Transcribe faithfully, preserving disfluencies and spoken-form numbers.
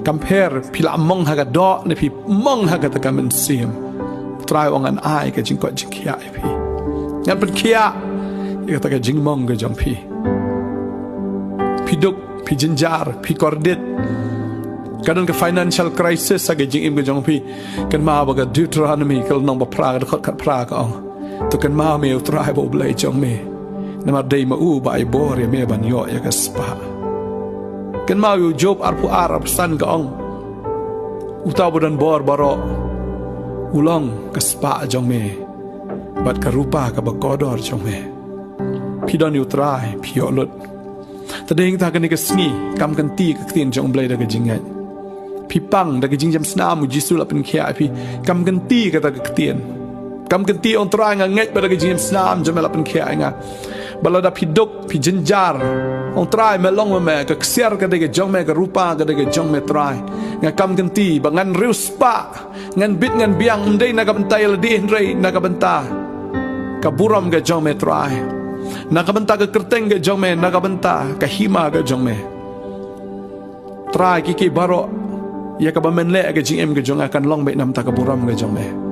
Kam pher phi la mong ha ka doh ne phi mong ha kata ka mynsiem. Trai u ong ngan ai ka jingkoit jingkhiah ïa phi. Ngan pynkhiah ïa kata ka jingmong ka jong phi. Phi duk, phi jynjar, phi kordit. Ka don ka financial crisis ha ka jingim ka jong phi. Kynmaw ba ka Deuteronomy ka lynnong ba phra ka dkhot khatphra ka ong, to kynmaw me ïa u Trai ba u Blei jong me. Namar dei ma u ba ai bor ïa me ban ïoh ïa ka spah. Kynmaw ïa u Job arphew ar arphew san ka ong, uta uba don bor baroh u long ka spah jong me bad ka rupa kaba kordor jong me. Phi don ïa u Trai, phi ïoh lut. Te dei hangta kane ka sngi kam kynti ka ktien jong u Blei da ka jingngeit. Phi pang da ka jingjam snam, u Jisu la pynkhiah ïa phi. Kam kynti kata ka ktien. Kam kynti, ong Trai nga ngeit ba da ka jingjam snam jong me la pynkhiah ïa nga. Ba lada phi duk, phi jynjar, ong Trai me long ma me, ka ksiar ka dei ka jong me, ka rupa ka dei ka jong me Trai. Nga kam kynti ba ngan riewspah, ngan bit ngan biang, ym dei na ka bynta ïa lade hynrei na ka bynta ka burom ka jong me Trai. Na ka bynta ka kyrteng ka jong me, na ka bynta ka hima ka jong me. Trai, kiei kiei baroh ïa kaba men leh ha ka jingim ka jong nga kan long beit namar ka burom ka jong me.